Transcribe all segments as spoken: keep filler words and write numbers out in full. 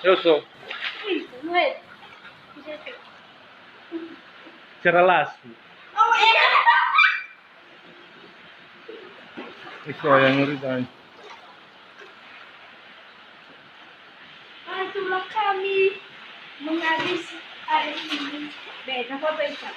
Yoso. Cera lasu. Iso yang ngeri dan. Itulah kami menghabis hari ini. Beda apa beda?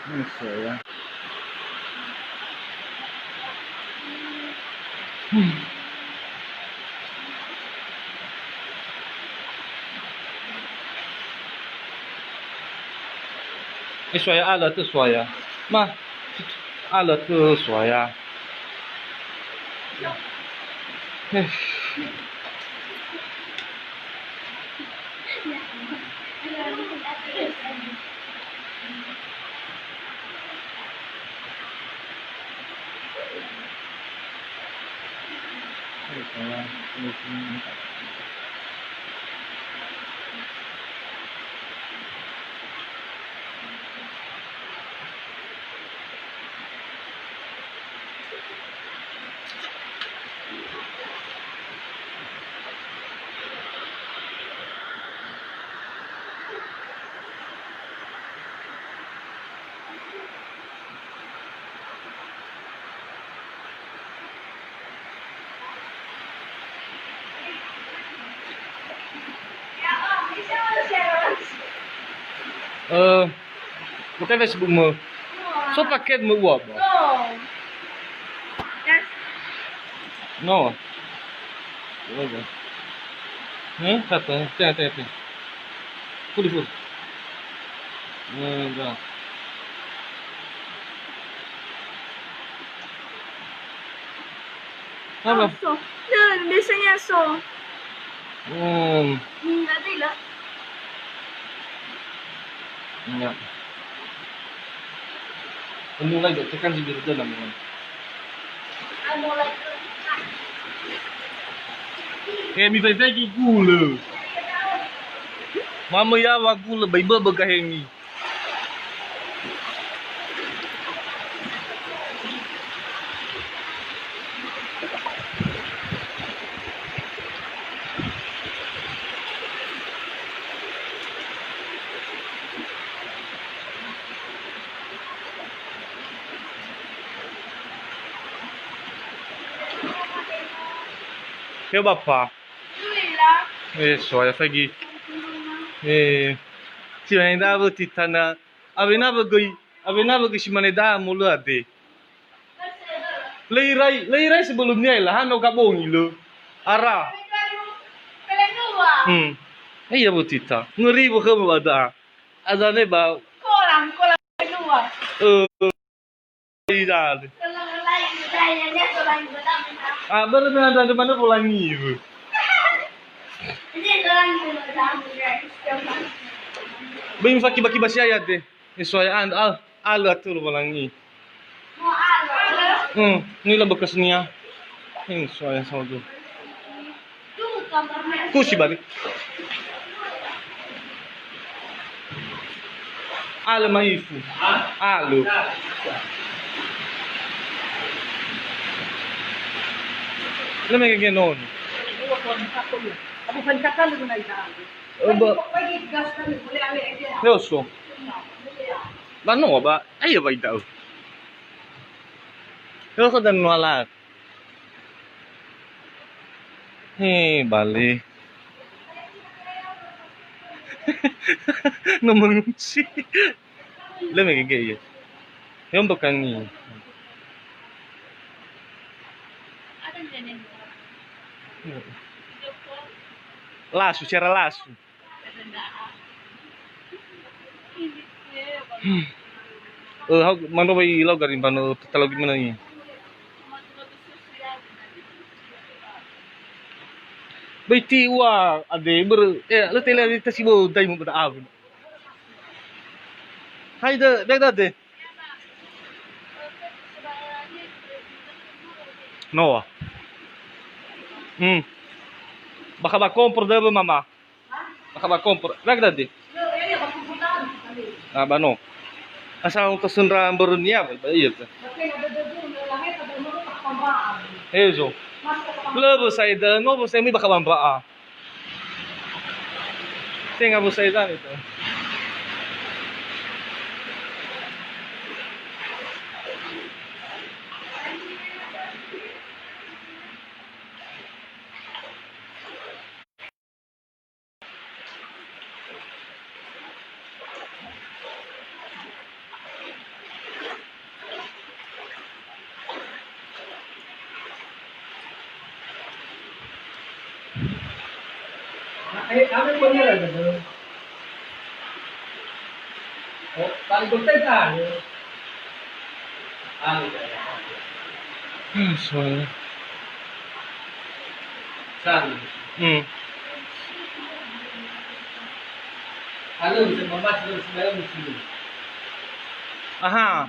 Eso ya. Eh, Suaya, ala tö Suaya. Ma, ala tö Suaya. Eh. Eh, bukan Facebook mu. So paket mu uap. No. Coba. Hah? Satu. Tengah, tengah, tengah. Full, full. Nah, dah. Apa? So. Nah, biasanya so. Hmm. Hmm, ada lah. Enggak. Mulai deh, tekan si biru dalam. Eh, mi faifai gigulö. Mama ya wa gulö, bai böbö gahemi. Ke bapa? Eh, Suaya faigi. Eh, si mane da'a wöti tana. Awena wögöi, awena wögöi si mane da'a molö ade. Lö irai, lö irai sebelumnya lah, hano gabongi lö. Ara. Hmm. Iya wöti ta. Ngeri wökhö ba da'a. Azane ba. Kolang, kolang kedua. Eh. Tidak. Ah, börö dengan ada mana polangi itu. Bagi fakibaki basi ayat deh. Sesuai an al al atur polangi. Hmm, ini lah bekasnya. Ini soalnya sama tuh. Kusi balik. Alö ma'ifu. Alö. Lö mege nono. Öba. Yoso. Ba no ba, ayo ba ida'ö. Yoso dan nuala. He, bale. No mengunci. Lö mege ia. He ombo kangi. Lasu, cara lasu. Hmm. Eh, hau, mano bai lau gari mano talau gimana ini? Bai ti ua ade börö, eh, lö tele ade tasi bo dai mo bada abu. Hai de, de, de, de. Noa. Hmm. Bakha ba kompor döbö mama. Bakha ba kompor. Rag dadi. Ah, ba no. Asal utasöndra mbörönia, ba iya. Ezo. Lö bösai dö, no bösai mi bakha ba mba'a. Tenga bösai dani to. Hmm, soalnya. Hmm. Aha.